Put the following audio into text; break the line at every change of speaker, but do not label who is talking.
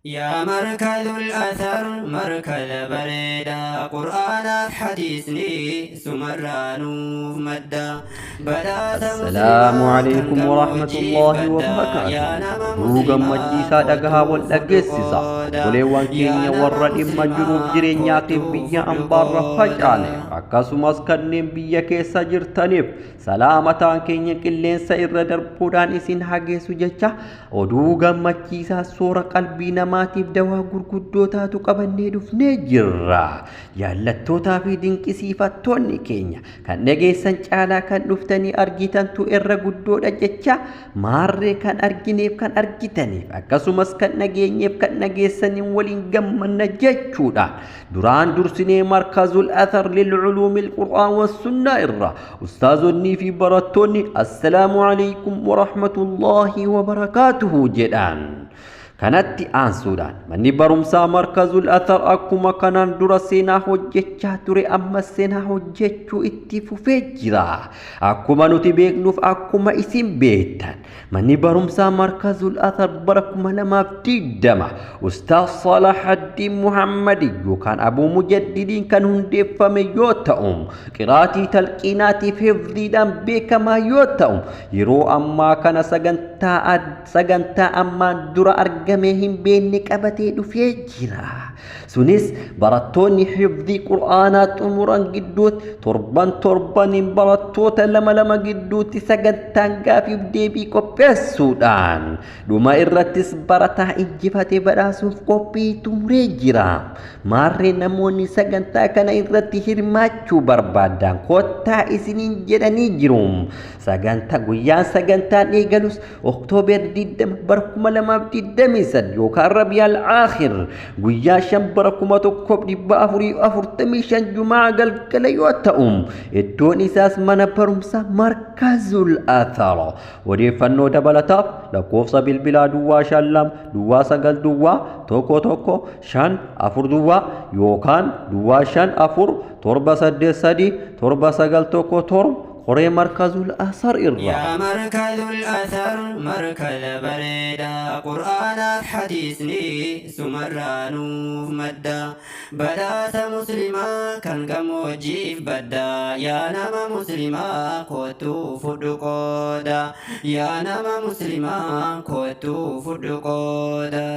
Yaa markazul athar markaza bareedaa qur'aanaaf hadiisni sumarraa nuuf madda badhaasa
Assalaamu
muslimaa kan
alaikum
gammoojjiif
warahmatullaahi
badda
wabarakaatuh.
yaa nama
Oduu
muslimaa
gammachiisaa dhagahaa
kottuu
wal
fudhu
dhageessisa.
qooda
Obboleewwan
yaa
keenya
nama
warra dhimma jiruuf
muslimaa
jireenyaatiif
kottuu
biyya
fudhu
ambaarra
qooda.
facaane akkasumas kanneen biyya keessa jirtaniif salaamataan keenya qilleensa irra darbuudhaan isin hageessu jecha oduu gammachiisaa soora qalbii namaatiif dawaa gurguddoo taatu qabannee dhufnee jirra. Jaallattootaa fi dinqisiifattoonni keenya kan dhageessan caalaa kan dhuftanii argitantu irra guddoodha jecha maarree kan argineef kan argitaniif akkasumas kan dhageenyeef kan dhageessaniin waliin gammanna jechuudhaan duraan dursinee markazul athar lilculuumi alqur'aan wassunnaa irra ustaazonnii fi barattoonni assalaamu alaikum warahmatullaahi wabarakaatuhu jedhaan. Kanatti aansuudhaan manni barumsaa markazul athar akkuma kanaan dura seenaa hojjechaa ture ammas seenaa hojjechuu itti fufee jira. Akkuma nuti beeknuuf akkuma isin beektan manni barumsaa markazul athar bara 2020 Ustaaz Salahaddiin Muhammad yookaan Abuu Mujaddidiin kan hundeeffame yoo ta'u qiraatii talqiinaatiif hifdiidhaan beekamaa yoo ta'u yeroo ammaa kana sagantaa ammaan dura argamee hin beekne qabatee dhufee jira. Sunis barattoonni hifdii qur'aanaa xumuran gidduutti torban torbaniin barattoota lama lama gidduutti sagantaan gaafiif deebii qopheessuudhaan dhuma irrattis barataa injifatee badhaasuuf qophii xumuree jira. Maarree namoonni sagantaa kana irratti hirmaachuu barbaadan kottaa isiniin jedhanii jiru. Sagantaa guyyaan sagantaan eegalus Oktoober 20 bara 2023 yookaan Rabiyaal Aakhir guyyaa 5 bara 1445 Jumaa galgala yoo ta'u iddoon isaas mana barumsaa Markazul Athar. Odeeffannoo dabalataaf lakkoofsa bilbilaa duwwaa 5 2 duwwaa 9 duwwaa 1 1 5 4 duwwaa yookaan duwwaa 5 4 7 8 3 7 9 1 7 qoree Markazul Athar irraa.
Yaa markazul athar markaza bareedaa qur'aanaaf hadiisni sumarraa nuuf madda badhaasa muslimaa kan gammoojjiif badda yaa nama muslimaa kottuu fudhu qooda yaa nama muslimaa kottuu fudhu qooda.